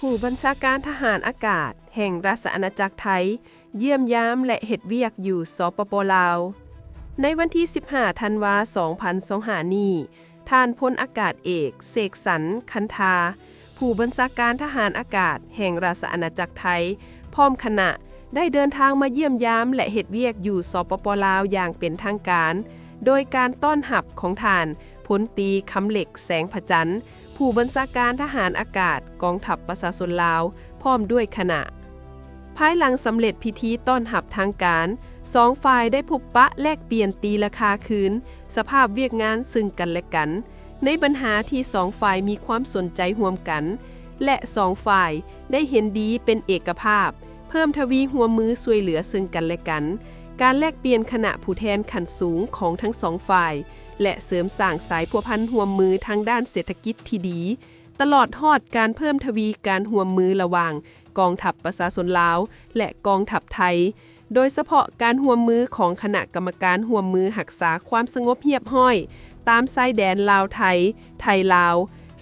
ຜູ້ບັນຊາການທະຫານອາກາດແຫ່ງລາຊະອານາຈັກໄທ ຢ້ຽມຢາມ ແລະ ເຮັດວຽກຢູ່ ສປປ ລາວ. ໃນວັນທີສິບຫ້າ ທັນວາ ສອງພັນຊາວຫ້າ ນີ້, ທ່ານພົນອາກາດເອກ ເສກສັນ ຄັນທາ, ຜູ້ບັນຊາການທະຫານອາກາດແຫ່ງລາຊະອານາຈັກໄທ ພ້ອມຄະນະ ໄດ້ເດີນທາງມາຢ້ຽມຢາມ ແລະ ເຮັດວຽກຢູ່ ສປປ ລາວ ຢ່າງເປັນທາງການ, ໂດຍການຕ້ອນຮັບຂອງທ່ານ ພົນຕີ ຄຳເລັກ ແສງພະຈັນ, ຜູ້ບັນຊາການທະຫານອາກາດກອງທັບປະຊາຊົນລາວ ພ້ອມດ້ວຍຄະນະ. ພາຍຫຼັງສຳເລັດພິທີຕ້ອນຮັບທາງການ, ສອງຝ່າຍໄດ້ພົບປະແລກປ່ຽນຕີລາຄາຄືນສະພາບວຽກງານເຊິ່ງກັນແລະກັນ ໃນບັນຫາທີ່ສອງຝ່າຍມີຄວາມສົນໃຈຮ່ວມກັນ ແລະ ສອງຝ່າຍໄດ້ເຫັນດີເປັນເອກະພາບ ເພີ່ມທະວີຮ່ວມມືຊ່ວຍເຫຼືອເຊິ່ງກັນແລະກັນ, ການແລກປ່ຽນຄະນະຜູ້ແທນຂັ້ນສູງຂອງທັງສອງຝ່າຍ ແລະ ເສີມສ້າງສາຍພົວພັນຮ່ວມມືທາງດ້ານເສດຖະກິດທີ່ດີ, ຕະຫຼອດຮອດການເພີ່ມທະວີການຮ່ວມມືລະຫວ່າງກອງທັບປະຊາຊົນລາວ ແລະ ກອງທັບໄທ, ໂດຍສະເພາະການຮ່ວມມືຂອງຄະນະກຳມະການຮ່ວມມືຮັກສາຄວາມສະຫງົບຮຽບຮ້ອຍຕາມຊາຍແດນລາວໄທ, ໄທລາວ,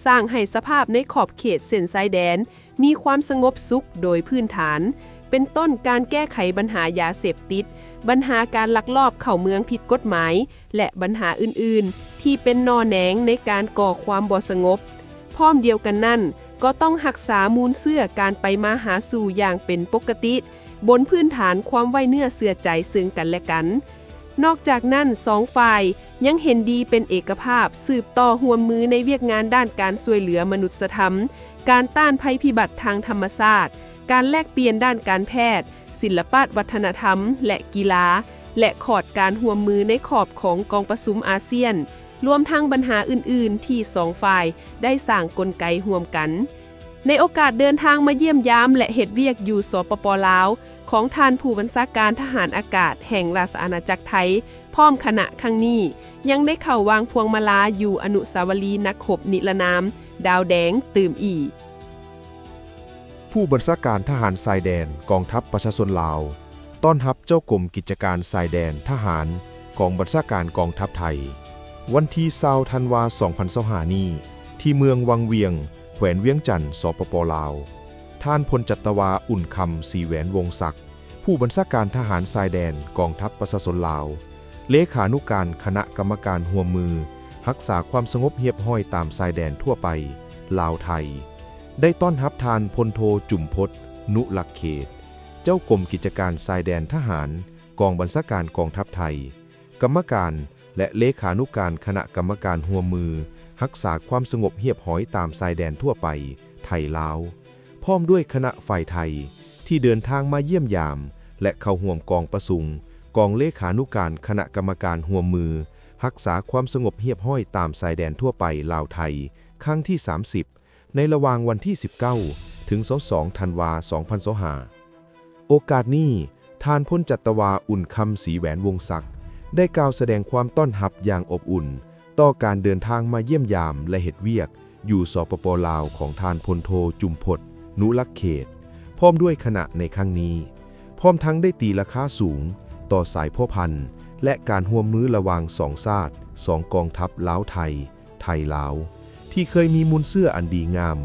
ສ້າງໃຫ້ສະພາບໃນຂອບເຂດເສັ້ນຊາຍແດນ ມີຄວາມສະຫງົບສຸກໂດຍພື້ນຖານ, ເປັນຕົ້ນການແກ້ໄຂບັນຫາຢາເສບຕິດ, ບັນຫາການລັກລອບເຂົ້າເມືອງຜິດກົດໝາຍ ແລະ ບັນຫາອື່ນໆ ທີ່ເປັນໜໍ່ແໜງໃນການກໍ່ຄວາມບໍ່ສະຫງົບ. ພ້ອມດຽວກັນນັ້ນ, ກໍຕ້ອງຮັກສາມູນເຊື້ອການໄປມາຫາສູ່ຢ່າງເປັນປົກກະຕິ, ບົນພື້ນຖານຄວາມໄວ້ເນື້ອເຊື່ອໃຈເຊິ່ງກັນແລະກັນ. ນອກຈາກນັ້ນ, ສອງຝ່າຍຍັງເຫັນດີເປັນເອກະພາບສືບຕໍ່ຮ່ວມມືໃນວຽກງານດ້ານການຊ່ວຍເຫຼືອມະນຸດສະທຳ, ການຕ້ານໄພພິບັດທາງທຳມະຊາດ, ການແລກປ່ຽນດ້ານການແພດ, ສິນລະປະວັດທະນະທຳ ແລະ ກິລາ ແລະ ຂອດການຮ່ວມມືໃນຂອບຂອງກອງປະຊຸມອາຊຽນ, ລວມທັງບັນຫາອື່ນໆ ທີ່ສອງຝ່າຍໄດ້ສ້າງກົນໄກຮ່ວມກັນ. ໃນໂອກາດເດີນທາງມາຢ້ຽມຢາມ ແລະ ເຮັດວຽກຢູ່ ສປປ ລາວ ຂອງທ່ານຜູ້ບັນຊາການທະຫານອາກາດແຫ່ງລາຊະອານາຈັກໄທ ພ້ອມຄະນະຄັ້ງນີ້, ຍັງໄດ້ເຂົ້າວາງພວງມາລາຢູ່ອະນຸສາວະລີນັກຮົບນິລະນາມ ດາວແດງ ຕື່ມອີກ. ຜູ້ບັນຊາການທະຫານຊາຍແດນກອງທັບປະຊາຊົນລາວ ຕ້ອນຮັບເຈົ້າກົມກິດຈະການຊາຍແດນທະຫານ ກອງບັນຊາການກອງທັບໄທ ວັນທີຊາວ ທັນວາ ສອງພັນຊາວຫ້າ ນີ້ ທີ່ເມືອງວັງວຽງ ແຂວງວຽງຈັນ ສປປ ລາວ. ທ່ານ ພົນຈັດຕະວາ ອຸ່ນຄຳ ສີແຫວນວົງສັກ ຜູ້ບັນຊາການທະຫານຊາຍແດນກອງທັບປະຊາຊົນລາວ, ເລຂານຸການຄະນະກຳມະການຮ່ວມມືຮັກສາຄວາມສະຫງົບຮຽບຮ້ອຍຕາມຊາຍແດນທົ່ວໄປລາວໄທ, ໄດ້ຕ້ອນຮັບທ່ານ ພົນໂທ ຈຸມພົດ ນຸລັກເຂດ ເຈົ້າກົມກິດຈະການຊາຍແດນທະຫານ ກອງບັນຊາການກອງທັບໄທ, ກຳມະການ ແລະ ເລຂານຸການຄະນະກຳມະການຮ່ວມມືຮັກສາຄວາມສະຫງົບຮຽບຮ້ອຍຕາມຊາຍແດນທົ່ວໄປໄທລາວ, ພ້ອມດ້ວຍຄະນະຝ່າຍໄທ ທີ່ເດີນທາງມາຢ້ຽມຢາມ ແລະ ເຂົ້າຮ່ວມກອງປະຊຸມກອງເລຂານຸການຄະນະກຳມະການຮ່ວມມືຮັກສາຄວາມສະຫງົບຮຽບຮ້ອຍຕາມຊາຍແດນທົ່ວໄປລາວໄທ ຄັ້ງທີ ສາມສິບ ໃນລະຫວ່າງວັນທີ ສິບເກົ້າ ເຖິງ ຊາວສອງ ທັນວາ ສອງພັນຊາວຫ້າ. ໂອກາດນີ້, ທ່ານ ພົນຈັດຕະວາ ອຸ່ນຄຳ ສີແຫວນວົງສັກ ໄດ້ກ່າວສະແດງຄວາມຕ້ອນຮັບຢ່າງອົບອຸ່ນຕໍ່ການເດີນທາງມາຢ້ຽມຢາມ ແລະ ເຮັດວຽກຢູ່ ສປປ ລາວ ຂອງທ່ານ ພົນໂທ ຈຸມພົດ ນຸລັກເຂດ ພ້ອມດ້ວຍຄະນະໃນຄັ້ງນີ້, ພ້ອມທັງໄດ້ຕີລາຄາສູງຕໍ່ສາຍພົວພັນ ແລະ ການຮ່ວມມືລະຫວ່າງສອງຊາດ, ສອງກອງທັບລາວໄທ, ໄທລາວ ທີ່ເຄີຍມີມູນເຊື້ອອັນດີງາມ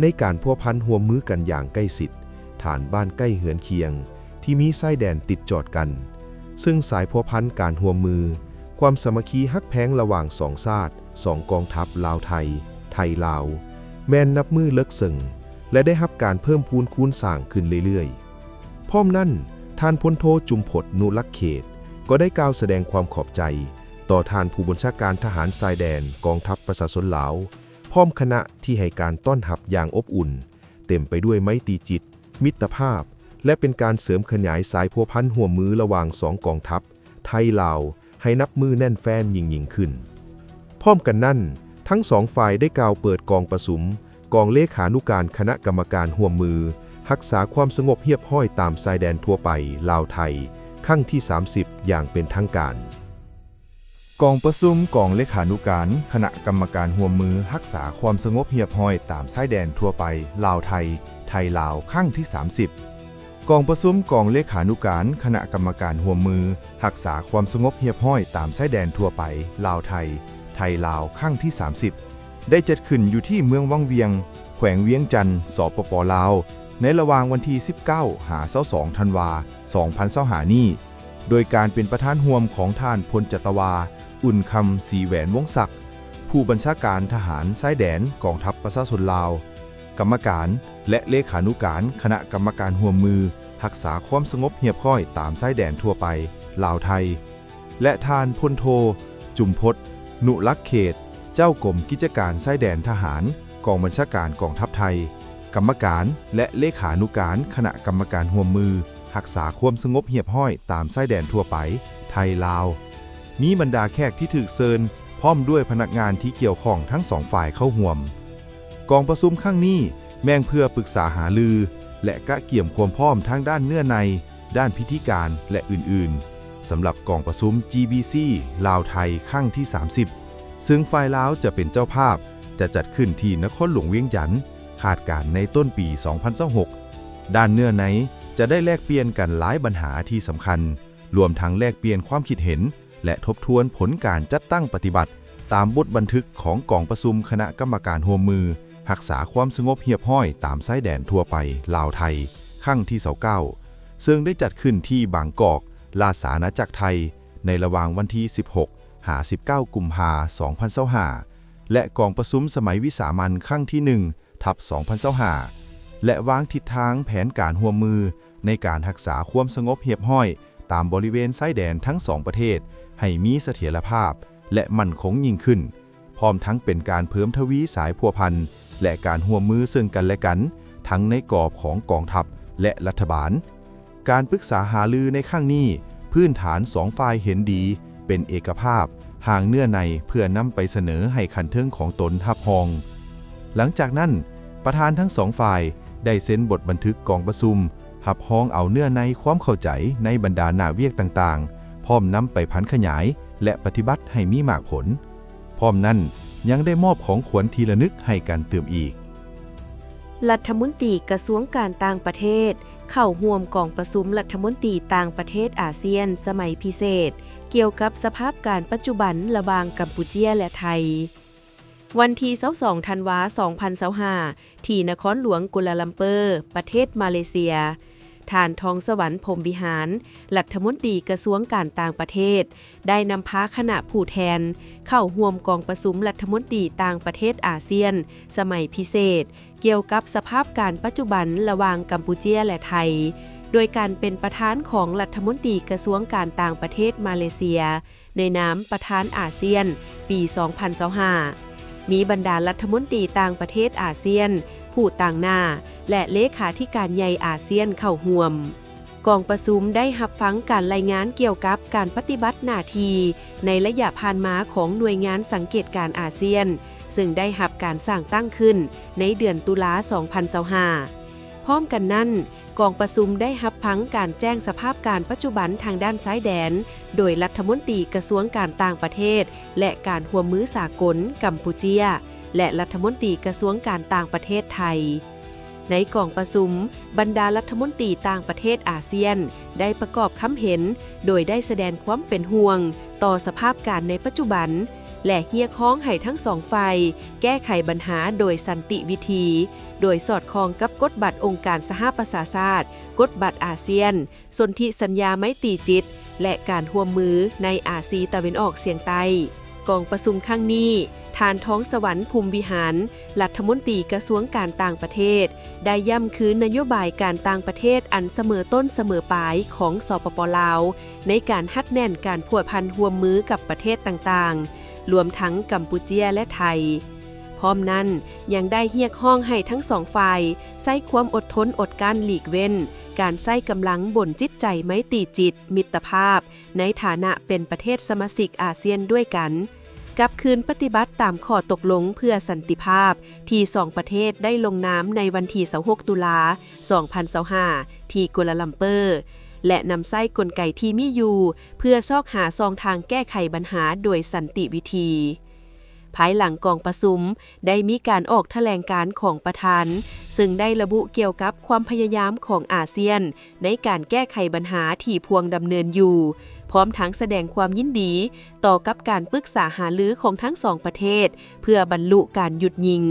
ໃນການພົວພັນຮ່ວມມືກັນຢ່າງໃກ້ຊິດ, ຖານບ້ານໃກ້ເຮືອນຄຽງທີ່ມີຊາຍແດນຕິດຈອດກັນ, ເຊິ່ງສາຍພົວພັນການຮ່ວມມື, ຄວາມສາມັກຄີຮັກແພງລະຫວ່າງສອງຊາດ, ສອງກອງທັບລາວໄທ, ໄທລາວ ແມ່ນນັບມື້ເລິກເຊິ່ງ ແລະ ໄດ້ຮັບການເພີ່ມພູນຄູນສ້າງຂຶ້ນເລື້ອຍໆ. ພ້ອມນັ້ນ, ທ່ານ ພົນໂທ ຈຸມພົດ ນຸລັກເຂດ ກໍໄດ້ກ່າວສະແດງຄວາມຂອບໃຈຕໍ່ທ່ານຜູ້ບັນຊາການທະຫານຊາຍແດນກອງທັບປະຊາຊົນລາວ ພ້ອມຄະນະທີ່ໃຫ້ການຕ້ອນຮັບຢ່າງອົບອຸ່ນ, ເຕັມໄປດ້ວຍໄມຕີຈິດ, ມິດຕະພາບ ແລະ ເປັນການເສີມຂະຫຍາຍສາຍພົວພັນຮ່ວມມືລະຫວ່າງສອງກອງທັບໄທ-ລາວ ໃຫ້ນັບມື້ແໜ້ນແຟ້ນຍິ່ງໆຂຶ້ນ. ພ້ອມກັນນັ້ນ, ທັງສອງຝ່າຍໄດ້ກ່າວເປີດກອງປະຊຸມກອງເລຂານຸການຄະນະກຳມະການຮ່ວມມືຮັກສາຄວາມສະຫງົບຮຽບຮ້ອຍຕາມຊາຍແດນທົ່ວໄປລາວ-ໄທ ຄັ້ງທີ ສາມສິບ ຢ່າງເປັນທາງການ. ກອງປະຊຸມກອງເລຂານຸການຄະນະກຳມະການຮ່ວມມືຮັກສາຄວາມສະຫງົບຮຽບຮ້ອຍຕາມຊາຍແດນທົ່ວໄປລາວ-ໄທ ໄທ-ລາວ ຄັ້ງທີ ສາມສິບ. ກອງປະຊຸມກອງເລຂານຸການຄະນະກຳມະການຮ່ວມມືຮັກສາຄວາມສະຫງົບຮຽບຮ້ອຍຕາມຊາຍແດນທົ່ວໄປລາວ-ໄທ ໄທ-ລາວ ຄັ້ງທີ ສາມສິບ. ໄດ້ຈັດຂຶ້ນຢູ່ທີ່ເມືອງວັງວຽງ ແຂວງວຽງຈັນ ສປປ ລາວ ໃນລະຫວ່າງວັນທີສິບເກົ້າ ຫາ ຊາວສອງ ທັນວາ ສອງພັນຊາວຫ້າ ນີ້ ໂດຍການເປັນປະທານຮ່ວມຂອງທ່ານ ພົນຈັດຕະວາ ອຸ່ນຄຳ ສີແຫວນວົງສັກ ຜູ້ບັນຊາການທະຫານຊາຍແດນກອງທັບປະຊາຊົນລາວ, ກຳມະການ ແລະ ເລຂານຸການຄະນະກຳມະການຮ່ວມມືຮັກສາຄວາມສະຫງົບຮຽບຮ້ອຍຕາມຊາຍແດນທົ່ວໄປລາວ-ໄທ ແລະ ທ່ານ ພົນໂທ ຈຸມພົດ ນຸລັກເຂດ ເຈົ້າກົມກິດຈະການຊາຍແດນທະຫານ ກອງບັນຊາການກອງທັບໄທ, ກຳມະການ ແລະ ເລຂານຸການຄະນະກຳມະການຮ່ວມມືຮັກສາຄວາມສະຫງົບຮຽບຮ້ອຍຕາມຊາຍແດນທົ່ວໄປໄທ-ລາວ. ມີບັນດາແຂກທີ່ຖືກເຊີນ ພ້ອມດ້ວຍພະນັກງານທີ່ກ່ຽວຂ້ອງທັງສອງຝ່າຍເຂົ້າຮ່ວມ. ກອງປະຊຸມຄັ້ງນີ້ແມ່ນເພື່ອປຶກສາຫາລື ແລະ ກະກຽມຄວາມພ້ອມທາງດ້ານເນື້ອໃນ, ດ້ານພິທີການ ແລະ ອື່ນໆ ສຳລັບກອງປະຊຸມ ຈີບີຊີ ລາວ-ໄທ ຄັ້ງທີສາມສິບ ເຊິ່ງຝ່າຍລາວຈະເປັນເຈົ້າພາບ, ຈະຈັດຂຶ້ນທີ່ນະຄອນຫຼວງວຽງຈັນ, ຄາດການໃນຕົ້ນປີສອງພັນຊາວຫົກ. ດ້ານເນື້ອໃນຈະໄດ້ແລກປ່ຽນກັນຫຼາຍບັນຫາທີ່ສຳຄັນ, ລວມທັງແລກປ່ຽນຄວາມຄິດເຫັນ ແລະ ທົບທວນຜົນການຈັດຕັ້ງປະຕິບັດ ຕາມບົດບັນທຶກຂອງກອງປະຊຸມຄະນະກຳມະການຮ່ວມມືຮັກສາຄວາມສະຫງົບຮຽບຮ້ອຍຕາມຊາຍແດນທົ່ວໄປລາວ-ໄທ ຄັ້ງທີຊາວເກົ້າ ເຊິ່ງໄດ້ຈັດຂຶ້ນທີ່ບາງກອກ, ລາຊະອານາຈັກໄທ ໃນລະຫວ່າງວັນທີສິບຫົກ ຫາ ສິບເກົ້າ ກຸມພາ ສອງພັນຊາວຫ້າ ແລະ ກອງປະຊຸມສະໄໝວິສາມັນຄັ້ງທີໜຶ່ງ ທັບ ສອງພັນຊາວຫ້າ ແລະ ວາງທິດທາງແຜນການຮ່ວມມືໃນການຮັກສາຄວາມສະຫງົບຮຽບຮ້ອຍຕາມບໍລິເວນຊາຍແດນທັງສອງປະເທດໃຫ້ມີສະຖຽນລະພາບ ແລະ ໝັ້ນຄົງຍິ່ງຂຶ້ນ, ພ້ອມທັງເປັນການເພີ່ມທະວີສາຍພົວພັນ ແລະ ການຮ່ວມມືເຊິ່ງກັນແລະກັນ ທັງໃນກອບຂອງກອງທັບ ແລະ ລັດຖະບານ. ການປຶກສາຫາລືໃນຄັ້ງນີ້ ພື້ນຖານສອງຝ່າຍເຫັນດີ ເປັນເອກະພາບ, ຮ່າງເນື້ອໃນເພື່ອນຳໄປສະເໜີໃຫ້ຂັ້ນເທິງຂອງຕົນຮັບຮອງ. ຫຼັງຈາກນັ້ນ, ປະທານທັງສອງຝ່າຍໄດ້ເຊັນບົດບັນທຶກກອງປະຊຸມ ຮັບຮອງເອົາເນື້ອໃນຄວາມເຂົ້າໃຈໃນບັນດາໜ້າວຽກຕ່າງໆ ພ້ອມນຳໄປຜັນຂະຫຍາຍ ແລະ ປະຕິບັດໃຫ້ມີໝາກຜົນ. ພ້ອມນັ້ນ, ຍັງໄດ້ມອບຂອງຂວັນທີ່ລະນຶກໃຫ້ກັນຕື່ມອີກ. ລັດຖະມົນຕີກະຊວງການຕ່າງປະເທດ ເຂົ້າຮ່ວມກອງປະຊຸມລັດຖະມົນຕີຕ່າງປະເທດອາຊຽນສະໄໝພິເສດ ກ່ຽວກັບສະພາບການປັດຈຸບັນລະຫວ່າງກຳປູເຈຍ ແລະ ໄທ. ວັນທີຊາວສອງ ທັນວາ ສອງພັນຊາວຫ້າ ທີ່ນະຄອນຫຼວງກົວລາລັມເປີ ປະເທດມາເລເຊຍ, ທ່ານ ທອງສະຫວັນ ພົມວິຫານ ລັດຖະມົນຕີກະຊວງການຕ່າງປະເທດ ໄດ້ນຳພາຄະນະຜູ້ແທນເຂົ້າຮ່ວມກອງປະຊຸມລັດຖະມົນຕີຕ່າງປະເທດອາຊຽນສະໄໝພິເສດ ກ່ຽວກັບສະພາບການປັດຈຸບັນລະຫວ່າງກຳປູເຈຍ ແລະ ໄທ, ໂດຍການເປັນປະທານຂອງລັດຖະມົນຕີກະຊວງການຕ່າງປະເທດມາເລເຊຍ ໃນນາມປະທານອາຊຽນ ປີສອງພັນຊາວຫ້າ ມີບັນດາລັດຖະມົນຕີຕ່າງປະເທດອາຊຽນ ຜູ້ຕາງໜ້າ ແລະ ເລຂາທິການໃຫຍ່ອາຊຽນເຂົ້າຮ່ວມ. ກອງປະຊຸມໄດ້ຮັບຟັງການລາຍງານກ່ຽວກັບການປະຕິບັດໜ້າທີ່ໃນໄລຍະຜ່ານມາຂອງໜ່ວຍງານສັງເກດການອາຊຽນ, ເຊິ່ງໄດ້ຮັບການສ້າງຕັ້ງຂຶ້ນໃນເດືອນຕຸລາ ສອງພັນຊາວຫ້າ. ພ້ອມກັນນັ້ນ, ກອງປະຊຸມໄດ້ຮັບຟັງການແຈ້ງສະພາບການປັດຈຸບັນທາງດ້ານຊາຍແດນ ໂດຍລັດຖະມົນຕີກະຊວງການຕ່າງປະເທດ ແລະ ການຮ່ວມມືສາກົນ ກຳປູເຈຍ ແລະ ລັດຖະມົນຕີກະຊວງການຕ່າງປະເທດໄທ. ໃນກອງປະຊຸມ, ບັນດາລັດຖະມົນຕີຕ່າງປະເທດອາຊຽນ ໄດ້ປະກອບຄຳເຫັນ ໂດຍໄດ້ສະແດງຄວາມເປັນຫ່ວງຕໍ່ສະພາບການໃນປັດຈຸບັນ ແລະ ຮຽກຮ້ອງໃຫ້ທັງສອງຝ່າຍແກ້ໄຂບັນຫາໂດຍສັນຕິວິທີ, ໂດຍສອດຄ່ອງກັບກົດບັດອົງການສະຫະປະຊາຊາດ, ກົດບັດອາຊຽນ, ສົນທິສັນຍາໄມຕີຈິດ ແລະ ການຮ່ວມມືໃນອາຊີຕາເວັນອອກສຽງໃຕ້. ກອງປະຊຸມຄັ້ງນີ້, ທ່ານ ທອງສະຫວັນ ພົມວິຫານ ລັດຖະມົນຕີກະຊວງການຕ່າງປະເທດ ໄດ້ຢ້ຳຄືນນະໂຍບາຍການຕ່າງປະເທດອັນສະເໝີຕົ້ນສະເໝີປາຍຂອງ ສປປ ລາວ ໃນການຮັດແໜ້ນການພົວພັນຮ່ວມມືກັບປະເທດຕ່າງໆ, ລວມທັງກຳປູເຈຍ ແລະ ໄທ. ພ້ອມນັ້ນ, ຍັງໄດ້ຮຽກຮ້ອງໃຫ້ທັງສອງຝ່າຍໃຊ້ຄວາມອົດທົນອົດກັ້ນຫຼີກເວັ້ນການໃຊ້ກຳລັງບົນຈິດໃຈໄມຕີຈິດມິດຕະພາບ ໃນຖານະເປັນປະເທດສະມາຊິກອາຊຽນດ້ວຍກັນ, ກັບຄືນປະຕິບັດຕາມຂໍ້ຕົກລົງເພື່ອສັນຕິພາບທີ່ສອງປະເທດໄດ້ລົງນາມໃນວັນທີຊາວຫົກ ຕຸລາ ສອງພັນຊາວຫ້າ ທີ່ກົວລາລັມເປີ ແລະ ນຳໃຊ້ກົນໄກທີ່ມີຢູ່ເພື່ອຊອກຫາຊ່ອງທາງແກ້ໄຂບັນຫາໂດຍສັນຕິວິທີ. ພາຍຫຼັງກອງປະຊຸມໄດ້ມີການອອກຖະແຫຼງການຂອງປະທານ, ເຊິ່ງໄດ້ລະບຸກ່ຽວກັບຄວາມພະຍາຍາມຂອງອາຊຽນໃນການແກ້ໄຂບັນຫາທີ່ພວງດຳເນີນຢູ່, ພ້ອມທັງສະແດງຄວາມຍິນດີຕໍ່ກັບການປຶກສາຫາລືຂອງທັງສອງປະເທດ ເພື່ອບັນລຸການຢຸດຍິງ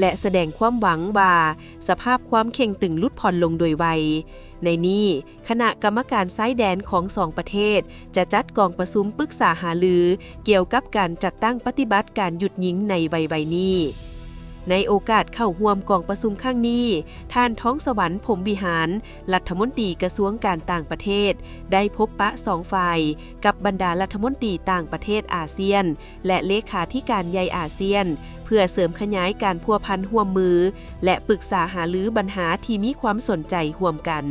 ແລະ ສະແດງຄວາມຫວັງວ່າສະພາບຄວາມເຄັ່ງຕຶງຫຼຸດຜ່ອນລົງໂດຍໄວ. ໃນນີ້, ຄະນະກຳມະການຊາຍແດນຂອງສອງປະເທດຈະຈັດກອງປະຊຸມປຶກສາຫາລືກ່ຽວກັບການຈັດຕັ້ງປະຕິບັດການຢຸດຍິງໃນໄວໆນີ້. ໃນໂອກາດເຂົ້າຮ່ວມກອງປະຊຸມຄັ້ງນີ້, ທ່ານ ທອງສະຫວັນ ພົມວິຫານ ລັດຖະມົນຕີກະຊວງການຕ່າງປະເທດ ໄດ້ພົບປະສອງຝ່າຍກັບບັນດາລັດຖະມົນຕີຕ່າງປະເທດອາຊຽນ ແລະ ເລຂາທິການໃຫຍ່ອາຊຽນ ເພື່ອເສີມຂະຫຍາຍການພົວພັນຮ່ວມມື ແລະ ປຶກສາຫາລືບັນຫາທີ່ມີຄວາມສົນໃຈຮ່ວມກັນ.